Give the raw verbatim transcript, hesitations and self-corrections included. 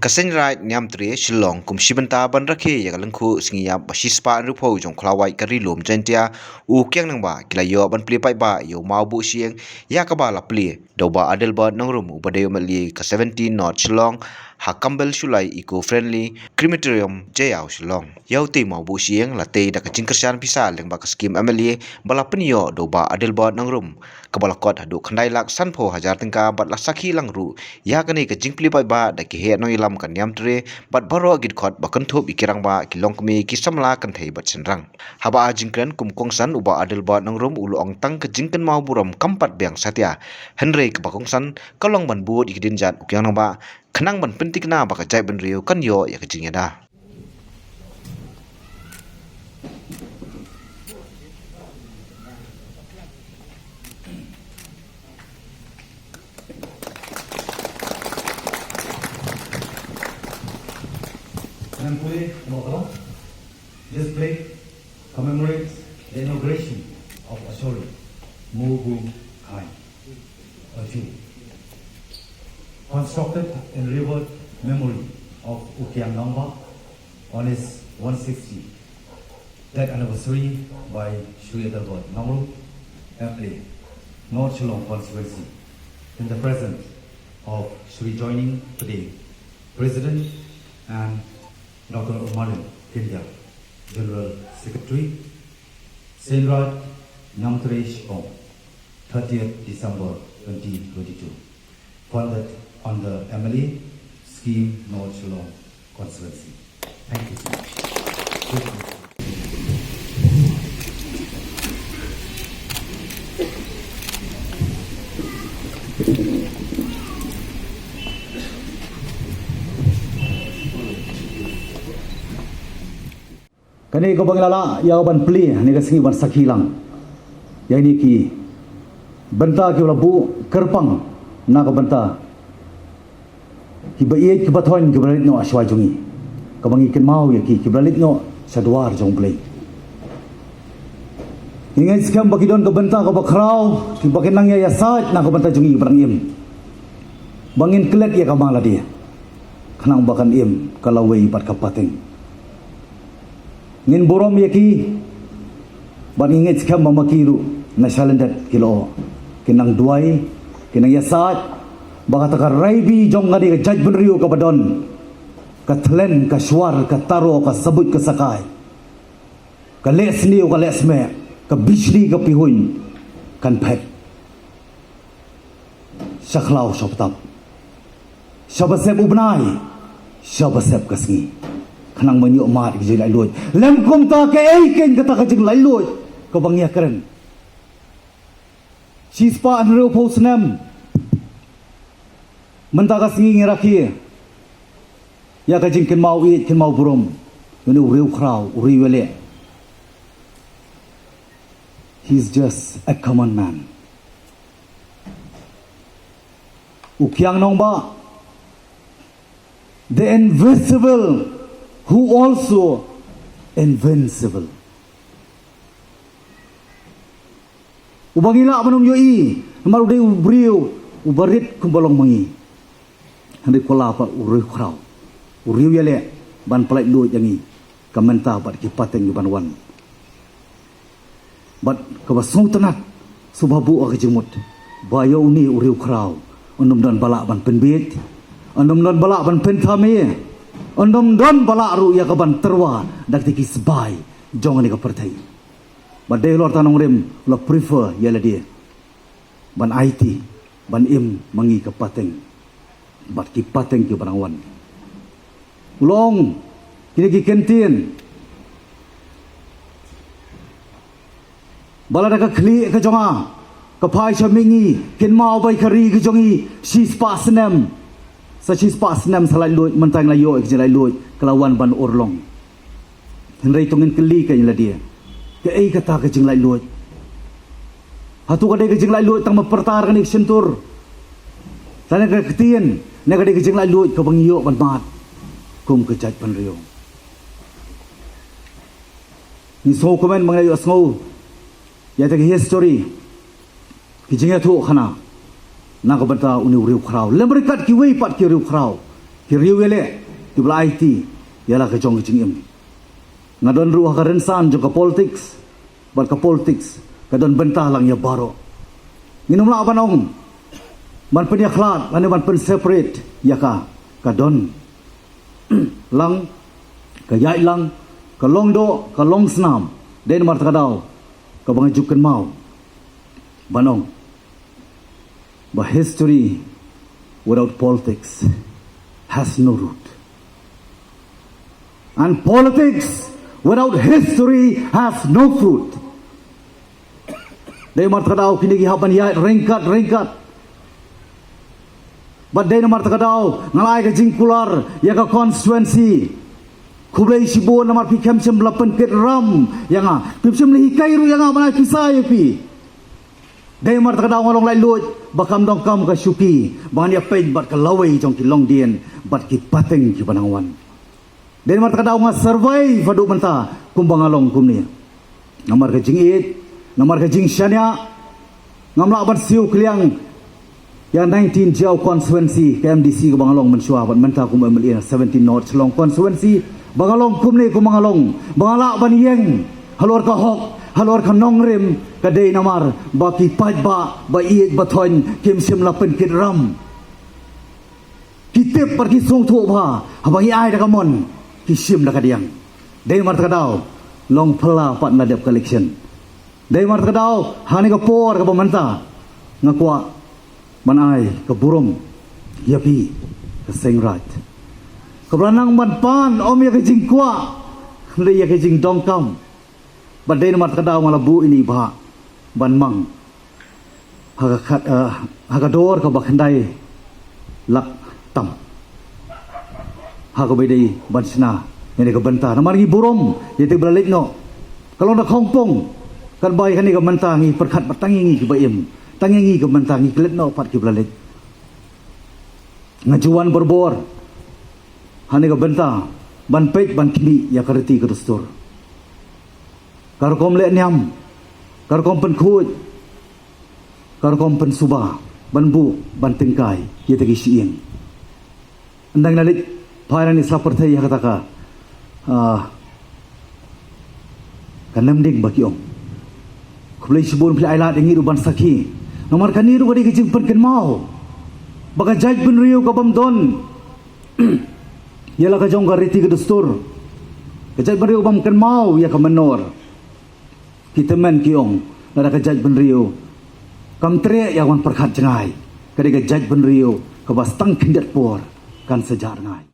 Ka Seiñ Raij Niamtre Shillong kum shi bynta ban rakhe ïa ka lyngkhuh sngi ïap ba shispah hynriewphew jong u khlawait ka Ri Lum Jaiñtia u Kiang Nangbah, ki la ïoh ban plie paidbah ïa u mawbuh shyieng ïa kaba la plie da u Bah Adelbert Nongrum uba dei u M L A ka seventeen North Shillong ha Kambel Shullai Eco Friendly Crematorium, Jaiaw, Shillong. Ïa utei u mawbuh shyieng la tei da ka jingkyrshan pisa lyngba ka skhim M L A ba la pynïoh da u Bah Adelbert Nongrum, kaba la kot haduh khyndai lak sanphew hajar tyngka, bad la sakhi lang ruh ïa kane ka jingplie paidbah da ki heh nongïalam ka Niamtre bad baroh ki dkhot ba kynthup ïa ki rangbah, ki longkmie, ki samla kynthei bad shynrang. Haba ai jingkren kum u kongsan, u Bah Adelbert Nongrum u la ong tang ka jingkynmaw burom kam pat biang satia, hynrei kaba kongsan ka long ban bud ïa ki dienjat u Kiang Nangbah khnang ban pynthikna ba ka jaitbynriew kan ïoh ïa ka jingïada. Nang pule, mo ko? This plaque commemorates the inauguration of Ashori Mubu Khai, a tomb constructed in revered memory of U Kiang Nangbah on his one sixty death anniversary by Shri Adelbert Nongrum, M L A, North Shillong Constituency, in the presence of Shri Joining Pade, President, and Doctor Omarin Kindia, General Secretary, Seiñ Raij Niamtre Shillong, thirtieth December twenty twenty-two. Funded under M L A scheme, North Shillong Constituency. Thank you so much. Kane kaba ngi la lah ïa ban plie ha kane ka sngi ban sakhi lang ïa kine ki bynta kiba la buh kyrpang na ka bynta kiba ïeit kiba thoiñ kiba la leit noh ha shwa jong ngi, kaba ngi kynmaw ïa ki kiba la leit noh sha dwar jong U Blei. Ngi ngeit skhem ba ki don ka bynta kaba khraw kiba kin nang ïa ïasaid na ka bynta jong ngi ba nang im, ba ngin klet ïa ka ma lade khnang ba kan im ka lawei bad ka pateng. Ngin burom ïa ki bad ngi ngeit skhem ba ma ki ruh na shalyndet ki lyoh kin nang duwai, kin nang ïasaid ba kata ka raibi jong kane ka jaitbynriew kaba don ka thlen, ka shwar, ka taro, ka sabuit, ka sakai, ka leh sniew, ka leh smeh, ka bishni, ka pihuiñ kan phet sha khlaw sha btap, sha basep u bnai, sha basep ka sngi, khnang ban ïoh mad ka jinglaitluid. Lym kumta kaei keiñ kata ka jinglaitluid kaba ngi ïakren? Shispah hynriewphew snem mynta ka sngi ngi rakhe ïa ka jingkynmaw ïeit kynmaw burom ïa une u riewkhraw, u riewïaleh. He's just a common man. U Kiang Nangbah, the invisible, who also invincible. Uba ngi lah ban ym ïohi namar u dei u briew uba rit kumba long ma ngi. Hynrei u la pat u riewkhraw, u riewïaleh ban pyllait luid ïa ngi ka mynta bad ki pateng kiban wan. Bad kaba sngewtynnat, sngewbha buh ka jingmut ba ïa une u riewkhraw un ym don ba lah ban pynbiej, un ym don ba lah ban pynthame, un ym don ba lah ruh ïa kaban tyrwa da ki sbai jong kane ka pyrthei. Bad dei halor kata nongrim u la prefer ïa lade ban aiti ban im ma ngi ka pateng bad ki pateng kiba nang wan. U la ong, kine ki kyntien ba lada ka khlieh ka jong nga ka phai sha mihngi, kynmaw ba ïa ka ri ka jong ngi shispah snem, sa shispah snem sa laitluid, mynta ngi la ïoh ïa ka jinglaitluid, ka la wan ban urlong. Hynrei to ngin kylli kein ïa lade, kaei kata ka jinglaitluid? Hato ka dei ka jinglaitluid tang ba pyrta ha kane ka shyntur, lane ka ktien, ne ka dei ka jinglaitluid kaba ngi ïoh ban mad kum ka jaitbynriew? Ngi sngewkmen ba ngi la ïohsngew ïa kata ka history, ki jingïathuhkhana na ka bynta une u riewkhraw lem ryngkat kiwei pat ki riewkhraw Ki riew ïaleh kiba la aiti ïa la ka jong ka jingim. Nga don ruh ha ka rynsan jong ka politics, bad ka politics ka don bynta lang ïa baroh. Ngin ym lah ban ong ban pynïakhlad lane ban pynseparate ïa ka, ka don lang, ka ïaid lang, ka long doh, ka long snam. Dei namar kata ka daw kaba nga ju kynmaw ban ong ba history without politics has no root. And politics without history has no fruit. Dei namar kata ka daw kine ki hap ban ïaid ryngkat ryngkat. Bad dei namar kata ka daw nga la ai ka jingkular ïa ka constituency. Khublei shibun namar phi khlem shym la pynkit ram ïa nga, phim shym la hikai ruh ïa nga ban ai pisa ïa phi. Dei namar kata ka daw nga long laitluid ba kam donkam ka shuki ba ngan ïapeit bad ka lawei jong ki longdien bad ki pateng kiba nang wan. Dei namar kata ka daw nga survive haduh mynta kumba nga long kumne. Namar ka jingïeit, namar ka jingshaniah, ngam lah ban siew kylliang ïa nineteen Jaïaw constituency, ka M D C kaba nga long mynshuwa, bad mynta kum M L A na seventeen North Shillong constituency, ba nga long kumne kumba nga long, ba nga lah ban ïeng halor ka hok, halor ka nongrim, ka dei namar ba ki paidbah ba ïeit ba thoiñ kim shym la pynkit ram. Ki tip bad ki sngewthuh ba haba ngi ai da ka mon, ki shim da ka diang. Dei namar kata ka daw long phylla pat la dep ka election. Dei namar kata ka daw ha kane ka por kaba mynta nga kwah ban ai ka burom ïa phi, ka seng raid, kaba la nang ban pan ym ïa ka jingkwah, hynrei ïa ka jingdonkam. Bad dei namar kata ka daw nga la buh ïa i Bah ban mang ha ka khat, eh, ha ka dor kaba khyndai lak tam, ha kaba dei ban shna ïa kane ka bynta. Namar ngi burom ïa kito kiba la leit noh. Ka long da khongpong, katba ïa kane ka bynta ngi pyrkhat ba tang ïa ngi kiba im, tang ïa ngi ka bynta ngi klet noh pat kiba la leit. Nga ju wan borbor ha kane ka bynta ban peit ban khmih ïa ka riti ka dustur, ka rukom leh niam, ka rukom pynkhuid, ka rukom pynsuba, ban buh ban tyngkai ïa kita ki shyieng. Ynda ngi la leit phai na ngi sa pyrthei ïa kata ka, ah, ka nemding ba ki ong. Khublei shibun phi la ai lad ïa ngi ruh ban sakhi. Namar kane ruh ka dei ka jingpynkynmaw ba ka jaitbynriew ka bym don ïa la ka jong ka riti ka dustur, ka jaitbynriew bym kynmaw ïa ka mynnor. Ki tymmen ki ong, lada ka jaitbynriew kam treh ïa ka ban pyrkhat jngai, ka dei ka jaitbynriew kaba sa tang khyndiat por kan sa jah rngai.